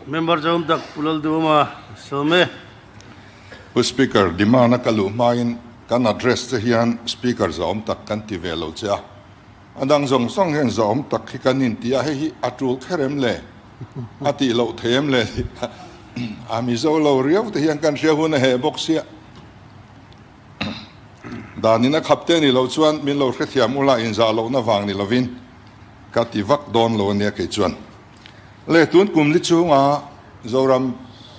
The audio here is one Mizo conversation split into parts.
Member zawm tak Pu Lalduhawma sawm e. Pu Speaker, demand a ka luh hmain kan address che hian Speaker zawm tak kan ti ve lo che a. A dang zawng zawng hian zawm tak hi kan inti a, hei hi a tul kher em le? A tih loh thei em le? Tih a Mizo lo riau te hian kan hria hun a heh bawk sia. Danin a khap te ni lo chuan min lo hrethiam ula inzah lohna vang ni lovin ka ti vak dawn lo ania kei chuan. Le tun kum li chhunga Zoram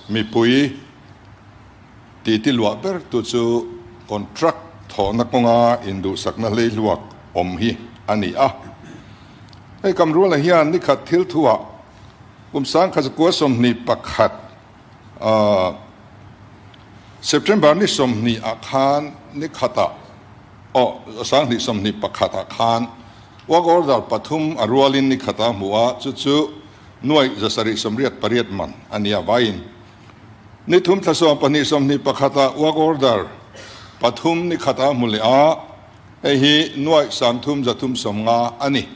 mipui titi luah ber tu chu contract thawhna kawnga induhsakna hleihluak awm hi a ni a. Hei Kamrula hian nikhat thil thuah kum 1921 September ni 20 ah khan nikhatah aw 2021 ah khan work order pathum a rualin nikhat a hmu a, chu chu nuaih 788 man a nia vaiin. Ni thum thla 12 21 ah work order pathum nikhat a hmu leh a, hei hi nuaih 3350 a ni.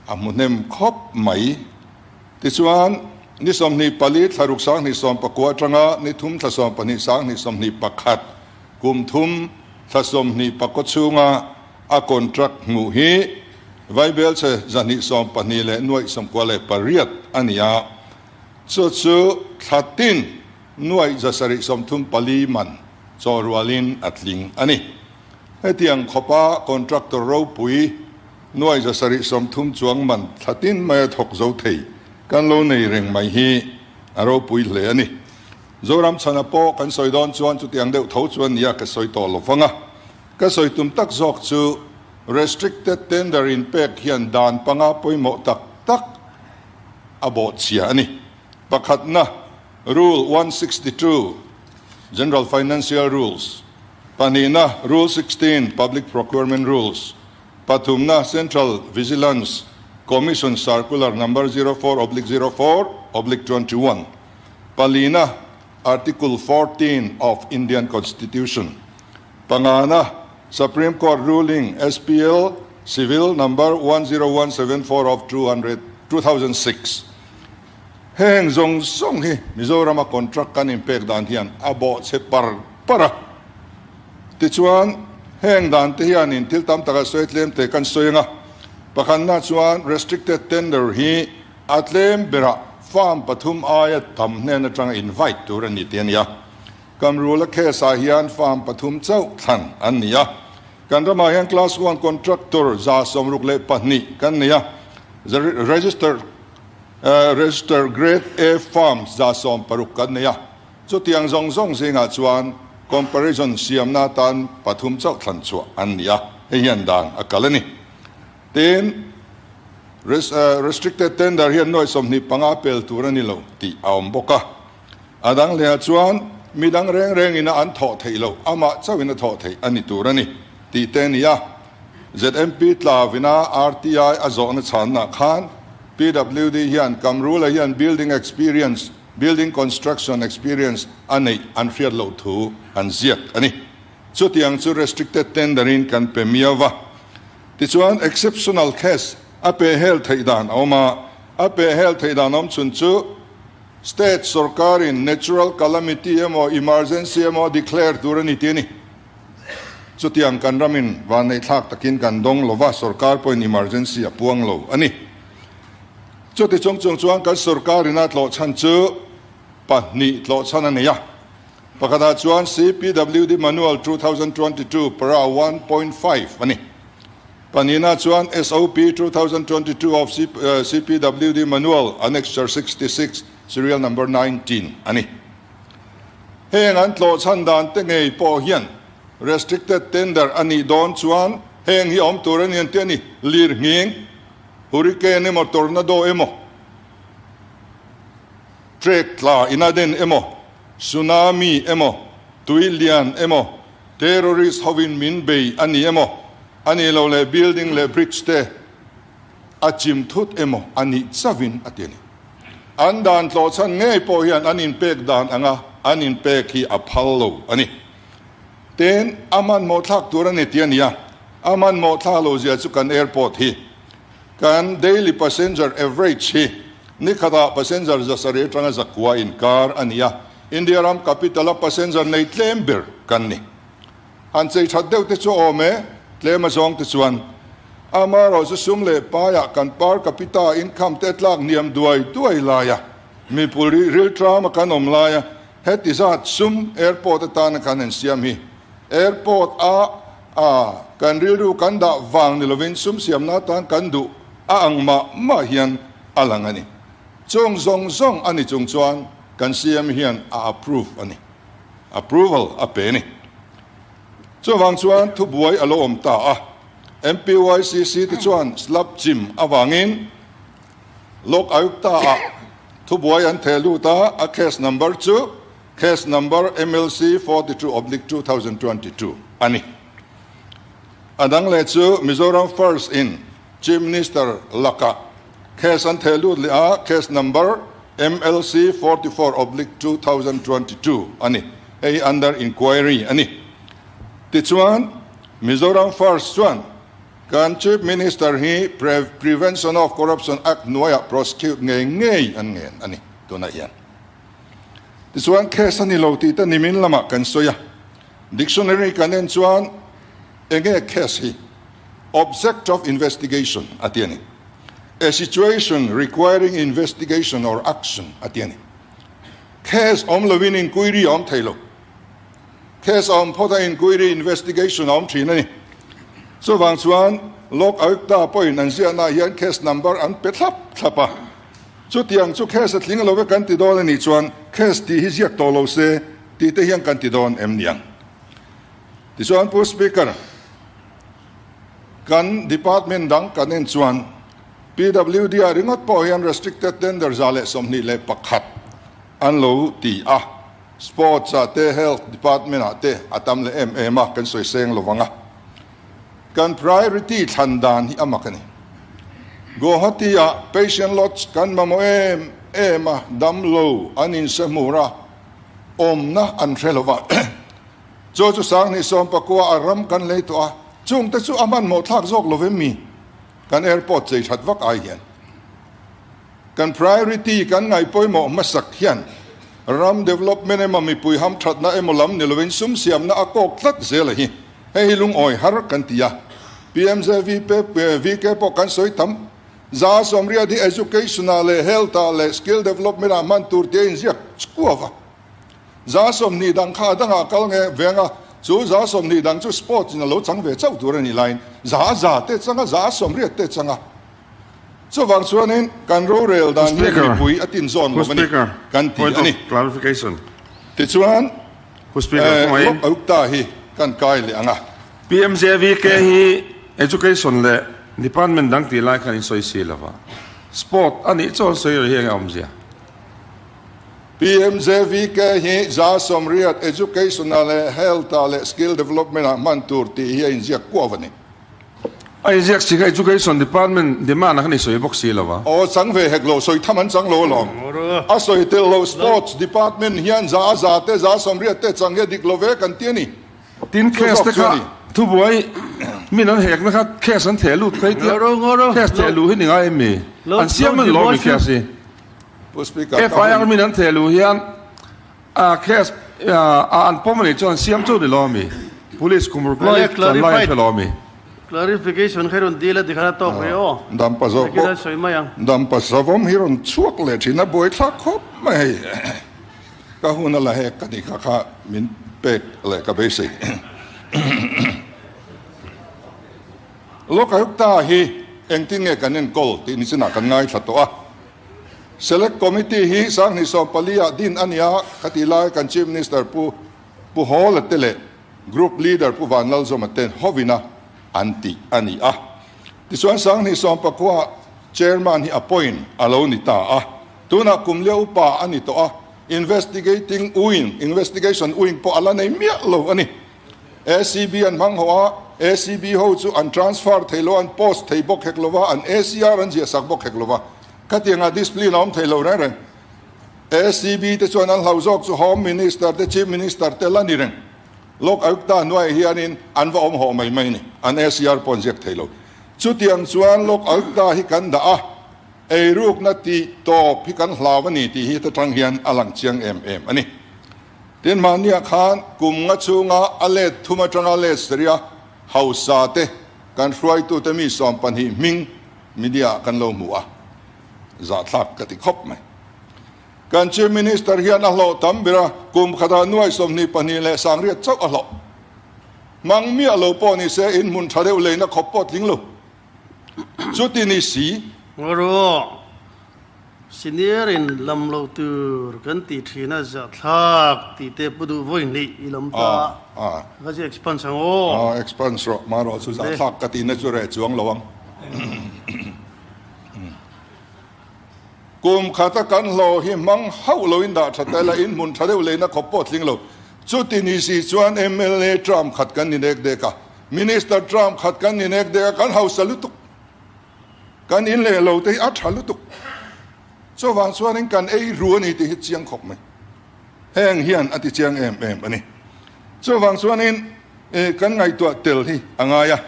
A hmu hnem khawp mai. Tichuan, ni 24 thla ruk 2019 atanga ni thum thla 12 2021 kum thum thla 24 chhunga a contract hmuh hi vaibelchhe 212 leh nuaih 98 a ni a, chu chu thla tin nuaih 734 man chaw rualin a tling a ni. Hetiang khawpa contractor ropui nuai 730 chuang man thla tin mai a thawk zo thei kan lo nei reng mai hi a ropui hle a ni. Zoram chhana pawh kan sawi dawn chuan chutiang deuh tho chuan nia ka sawi tawh lo vang a. Ka sawi tum tak zawk chu restricted tender in pek hian dan panga pawimawh tak tak a bawhchhia a ni. Pakhatna, Rule 162, General Financial Rules, pahnihna, Rule 16, Public Procurement Rules, pathumna, Central Vigilance Commission Circular Number 04/04/21, palina, Article 14 of Indian Constitution, pangana, Supreme Court Ruling SPL Civil Number 10174 of 2006. Heng zawng zawng hi Mizorama contract kan inpek dan hian a bawhchhe par par a. Tichuan, heng dan te hianin thil tam taka sawi tlem te kan sawi ang a. Pakhatna chuan restricted tender hi a tlem berah firm pathum aia tam hnen atanga invite tur a ni tih a ni a. Kamrula case ah hian firm pathum chauh thlan an ni a. Kan ramah hian class one contractor 62 kan nei a, register register grade A firm 160 kan nei a. Chutiang zawng zawng zingah chuan comparison siamna atan pathum chauh thlan chhuah an ni a, hei hian dan a kal a ni. Tin, restricted tender hian nuai 25 pel tur a ni lo tih a awm bawk a. A dang lehah chuan mi dang reng rengin a an thawh theih loh, amah chauhin a thawh theih a ni tur a ni tih te a ni a. ZMP tlavina RTI a zawhna chhannaah khan PWD hian Kamrula hian building experience, building construction experience a neih an hriat loh thu an ziak a ni. Chutiang chu restricted tender in kan pe miau va. Tichuan exceptional case a pe hel theih dan a awm a, a pe hel theih dan awm chhun chu, State sorkarin natural calamity emaw emergency emaw a declare tur a ni tih a ni. Chutiang kan ramin vanneihthlak takin kan dawng lova, sorkar pawhin emergency a puang lo a ni. Chuti chung chung chuan kan sorkarin a tlawh chhan chu pahnih tlawh chhan a nei a. Pakhatah chuan CPWD Manual 2022 para 1.5 a ni. Pahnihna chuan SOP 2022 of CPWD Manual Annexure 66 Serial Number 19 a ni. Heng an tlawh chhan dan te ngei pawh hian restricted tender a nih dawn chuan heng hi awm tur a ni an ti a ni. Lir nghing, hurricane emaw tornado emaw, trek tla in a den emaw, tsunami emaw, tui lian emaw, terrorist hovin min bei a ni emaw, a nih loh leh building leh bridge te a chim thut emaw a nih chauhin a ti a ni. An dan tlawh chhan ngei pawh hian an inpek dan anga an inpek hi a phal lo a ni. Tin, a hmanhmawh thlak tur a ni tih a ni a, a hmanhmawh thlak lo zia chu kan airport hi kan daily passenger average hi. Ni khatah passenger 700 atanga 900 inkar a ni a, India ram capital a passenger nei tlem ber kan ni. Han chei that deuh te chu a awm e, tlem a zawng te chuan. Amaherawhchu sum leh paiah kan per capita income te tlak hniam duai duai laia mipui rilṭama kan awm laia heti zat sum airport atana kan han siam hi airport a a kan rilru kan dah vang ni lovin sum siamna atan kan duh a ang mah mah hian a lang a ni. Chung zawng zawng a ni chung chuan kan CM hian a approve a ni. Approval a pe a ni. Chuvang chuan thubuai a lo awm ta a, MPYCC te chuan slab chim avangin Lok Ayukta ah thubuai an theh lut a, a case number chu Case number MLC 42/2022 a ni. A dang leh chu Mizoram First in Chief Minister lakah case an theh lut leh a, case number MLC 44/2022 a ni. Hei hi under inquiry a ni. Tichuan, Mizoram First chuan kan Chief Minister hi Prevention of Corruption Act hnuaiah prosecute ngei ngei an ngen a ni tunah hian. Tichuan case a ni lo tih te nimin lamah kan sawi a, dictionary kan en chuan enge case hi? Object of investigation a ti a ni. A situation requiring investigation or action a ti a ni. Case awm lovin inquiry a awm thei lo. Case a awm phawt a inquiry, investigation a awm thin a ni. Chuvang chuan Lok Ayukta pawhin an ziahnaah hian case number an pe thlap thlap a. Chutiang chu case a tling lo ve kan ti dawn a nih chuan case tih hi ziak tawh lo se tih te hian kan ti dawn em niang. Tichuan Pu Speaker, kan department dang kan en chuan PWD ah ringawt pawh hian restricted tender 121 an lo ti a, sports ah te health department ah te a tam leh em em a, kan sawi seng lo vang a. Kan priority thlan dan hi a mak a ni. Guwahati ah patient lodge kan mamawh em em a, damlo an inse hmur a, awmna an hre lo va. Chu chu 2019 a ram kan lei tawh a, chungte chu a hmanhmawh thlak zawk lo vem mi? Kan airport chei that vak ai hian kan priority kan ngaih pawimawh hmasak hian ram development emaw mipui ham thatna emaw lam ni lovin sum siamna a kawk tlat zel a hi. Hei hi lungawi har kan ti a, PMJV VK pawh kan sawi tam. 180 hi education ah leh health ah leh skill development ah hman tur tia inziak chhuak a. 20 dang kha a dangah kal nge veng a, chu 20 dang chu sports in a lo chang ve chauh tur a nih laiin za za te chang a, 180 te chang a. Chuvang chuanin kan rorel dan hian mipui a tin zawn lo a ni kan ti a ni. Tichuan Lok Ayukta hi kan kai leh ang a. PMJVK hi Education leh Department dang tih lai khan in sawi si lo va, Sport a nih chuan sawi rih hi enge awmzia? PMJVK hi 180 Education-ah leh Health-ah leh Skill Development-ah hman tur tih hi a inziak kuau a ni. A inziak si kha Education Department demand-ah khan i sawi bawk si lo a. Aw, chang ve hek lo, sawi tham an chang lo alawm. A sawi tel lo, Sports Department hian za a za te, 180 te chang hi a dik lo ve kan ti a ni. Tin case te kha thubuai min an hekna kha case an theh lut phei tia case theh luh hi ni ngai em mi? An siam an lawm i case hi. FIR min an theh luh hian a case a an pawm anih chuan an siam chu ni lawm mi? Police kum ruk lai chuan lai an hre lawm mi? Clarification kha i rawn dil a tikhan a tawk rih aw. Dampa zawk bawk. Dampa savawm hi rawn chhuak leh thin a buaithlak khawp mai hei. Ka hun a la hek ka tih kha kha min pek leh ka beisei. Lokayukta hi engtin nge kan enkawl tih nichinah kan ngaithla tawh a. Select Committee hi 2014 ah din a nia ka tih lai kan Chief Minister Pu Pu Hawla te leh Group Leader Pu Vanlalzawma ten hovina an tih a ni a. Tichuan 2019 ah Chairman hi appoint a lo ni ta a. Tunah kum leh upa a ni tawh a, investigating wing, investigation wing pawh a la nei miah lo a ni. ACB an hmang ho a, ACB ho chu an transfer thei lo a, an post thei bawk hek lo va, an ACR an ziah sak bawk hek lo va. Khatiangah discipline a awm thei lo reng reng. ACB te chuan an hlau zawk chu Home Minister te, Chief Minister te la ni reng. Lok Ayukta hnuaiah hianin an va awm hawh mai mai a ni. An ACR pawh an ziak thei lo. Chutiang chuan Lok Ayukta hi kan dah a. Eirukna tih tawp hi kan hlau a ni tih hi ta tang hian a lang chiang em em a ni. Tin, mahniah khan kum nga chhunga a let thum atanga let saria hausa te kan hruaitute mi 12 hming media ah kan lo hmu a, zahthlak ka ti khawp mai. Kan Chief Minister hian a hlawh tam ber a, kum khatah nuai 22 leh 80 chauh a hlawh. Hmang miah lo pawh ni se inhmun tha deuh leina khawp pawh tling lo. Chuti ni si. Ngaruah, Senior in lam lo tur kan tih thin a zahthlak tih te pu duh vawi hnih i lam ta a, ka chu expanse ang aw. Aw, expanse rawh, marawh chu zahthlak ka tihna chu reh chuang lo ang. Kum khata kan hlawh hi hmang hauh loin dah tha tel a, in hmun tha deuh leina khawp pawh tling lo. Chuti ni si chuan mla term khat kan ni nek dek a, Minister term khat kan ni nek dek a, kan hausa lutuk. Kan in leh lo te hi a tha lutuk. Chuvang chuanin kan ei ru a ni tih hi chiang khawp mai. Heng hian a ti chiang em em a ni. Chuvang chuanin kan ngaihtuah tel hi a ngai a.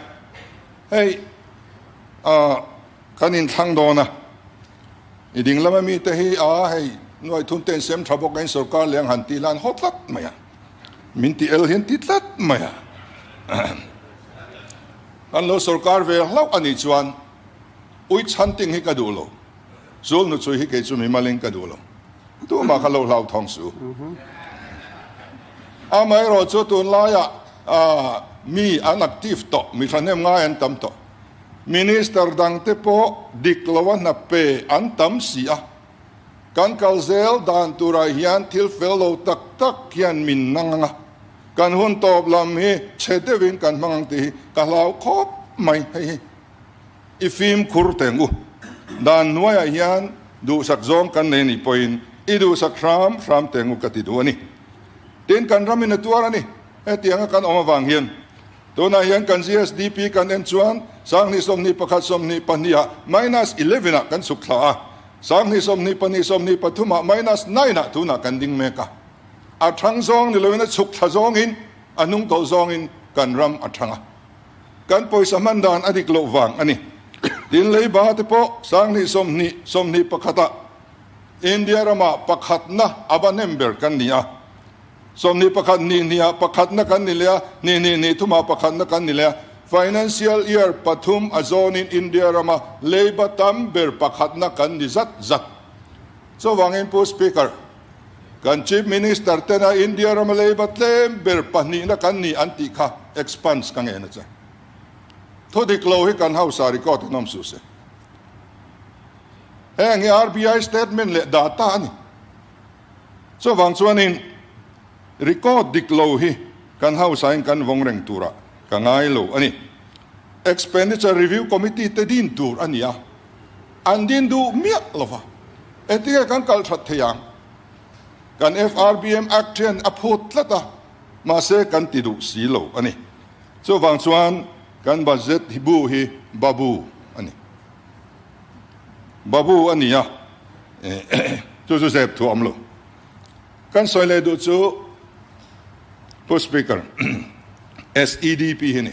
Hei kan inthlang dawn a, i ding lama mite hi a hei nuai thum ten sem tha bawk in sorkar leng han tih lan haw tlat mai a. Min ti el hian ti tlat mai a. Kan lo sorkar ve hlauh a nih chuan ui chhanting hi ka duh lo. Zul nu chui hi kei chu mi malin ka duh lo. Tumah kha lo hlau thawng su. Amaherawh chu tunlaiah mi an active tawh, mi thahnem ngai an tam tawh. Minister dangte pawh dik loa hna pe an tam si a. Kan kal zel dan turah hian thil fel lo tak tak hian min nang ang a. Kan hun tawp lam hi chhe deuhin kan hmang ang tih hi ka hlau khawp mai. Hei hi i fimkhur teng u. Dan hnuaiah hian duhsak zawng kan nei nih pawhin i duhsak hram hram teng u ka ti duh a ni. Tin, kan ramin a tuar a ni. Hetianga kan awm avang hian tunah hian kan GSDP kan en chuan 2021 22 ah minus 11 ah kan chhuk thla a, 2022 23 ah minus 9 ah tunah kan ding mek a. A thang zawng ni loin a chhuk thla zawngin a hnung tawlh zawngin kan ram a thang a. Kan pawisa hman dan a dik loh vang a ni. Tin leiba te pawh 2020 21 ah India ramah pakhatna a va hnem ber kan ni a. 21 ni hnih ah pakhatna kan ni leh a, ni hnih ni thumah pakhatna kan ni leh a. Financial year pathum a zawnin India rama leiba tam ber pakhatna kan ni zat zat. Chuvangin Pu Speaker, Kan Chief Minister tena India rama leiba tlem ber pahnihna kan ni an tih kha expanse ka ngen a che. Thu dik lo hi kan hausa record in awm suh se. Heng hi RBI statement leh data a ni. Chuvang chuanin record dik lo hi kan hausa in kan vawng reng turah ka ngai lo a ni. Expenditure Review Committee te din tur a ni a. An din duh miah lova, engtinge kan kal that thei ang? Kan FRBM Act hian a phut tlat a, mahse kan ti duh si lo a ni. Chuvang chuan kan budget hi bu hi babu a ni. Babu a ni a, chu chu zep thu a awm lo. Kan sawi leh duh chu Pu Speaker, SEDP hi a ni.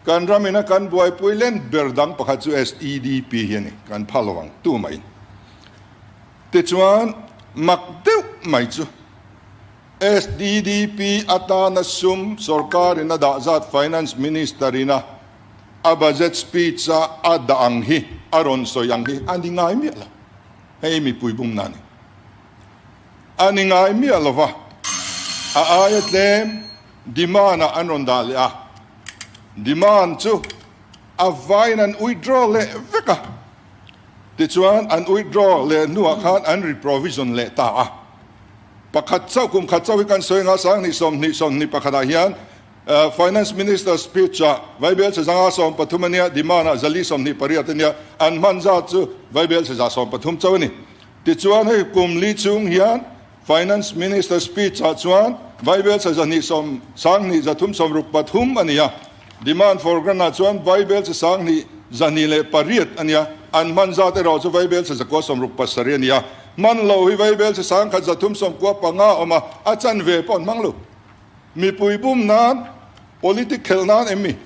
Kan ram ina kan buaipui len ber dang pakhat chu SEDP hi a ni, kan pha lo ang tu mai. Tichuan, mak deuh mai chu SDDP atana sum sorkar in a dah zat Finance Minister ina a budget speech a a dah ang hi, a rawn sawi ang hi a ni ngai miah lo. Hei mipui bumna a ni. A ni ngai miah lo va, a aia tlem demand ah an rawn dah leh a. Demand chu a vaiin an withdraw leh vek a, tichuan an withdraw leh hnuah khan an reprovision leh ta a. Pakhat chauh, kum khat chauh hi kan sawi anga 20 20 20 pakhatah hian Finance Minister speech ah Vaibel chezanga 13 a nia, demand ah zali 28 a nia, an hman zat chu Vaibel cheza 13 chauh a ni. Tichuan hei kum li chung hian Finance Minister speech ah chuan Vaibel chhe 200 sawm 10 300 60 pathum a ni a, Demand for grant ah chuan Vaibel chhe 10 208 a ni a, an hman zat erawh chu Vaibel chhe 960 pasarih a ni a, hman lo hi Vaibel chhe 10 395 a awm a, a chanve pawh an hmang lo. Mipui bum nan politic khelh nan em mi?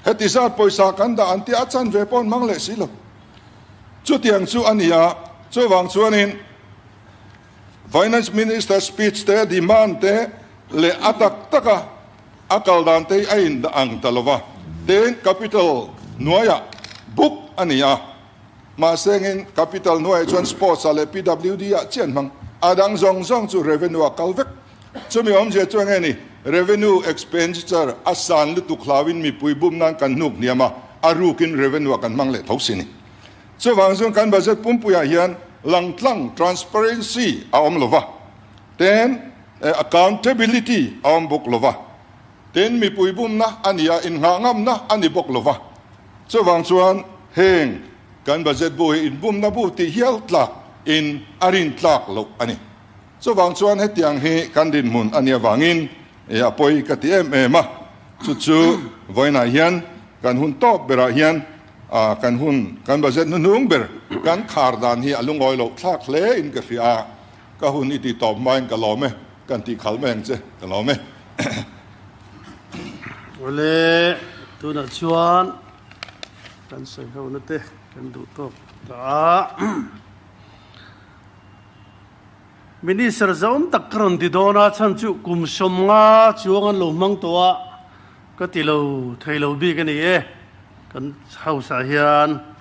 Heti zat pawisa kan dah an tia a chanve pawh an hmang leh si lo. Chutiang chu a ni a, chuvang chuanin Finance Minister speech te, demand te leh a tak taka a kal dan te hi a in ang ta lova. Tin, capital hnuaiah book a ni a, mahse engin capital hnuaiah chuan sports ah leh PWD ah chian hmang, a dang zawng zawng chu revenue ah kal vek. Chumi awmzia chu enge ni? Revenue expenditure a san lutuk hlauin mipui bum nan kan hnuk hniam a, a rukin revenue ah kan hmang leh tho si ni. Chuvang chuan kan budget pumpuiah hian langtlang, transparency, a awm lova, ten accountability a awm bawk lova, tin mipui bumna a ni a, innghah ngamna a ni bawk lova. Chuvang chuan heng kan budget bu hi inbumna bu tih hial tlak in a rin tlak loh a ni. Chuvang chuan hetiang hi kan dinhmun a nih avangin a pawi ka ti em em a, chu chu vawiinah hian kan hun tawp berah hian kan hun kan budget hnuhnung ber kan khar dan hi a lungawi loh thlak hle in ka hria a, ka hun i ti tawp hmain ka lawm e, kan tih khalh mai ang che, ka lawm e. Awle, tunah chuan kan sawi ho na te kan duh tawk ta a. Minister zaum tak ka rawn ti dawn a, chhan chu kum 50 chuang an lo hmang tawh a, ka ti lo thei lo bik a ni e, kan house ah hian.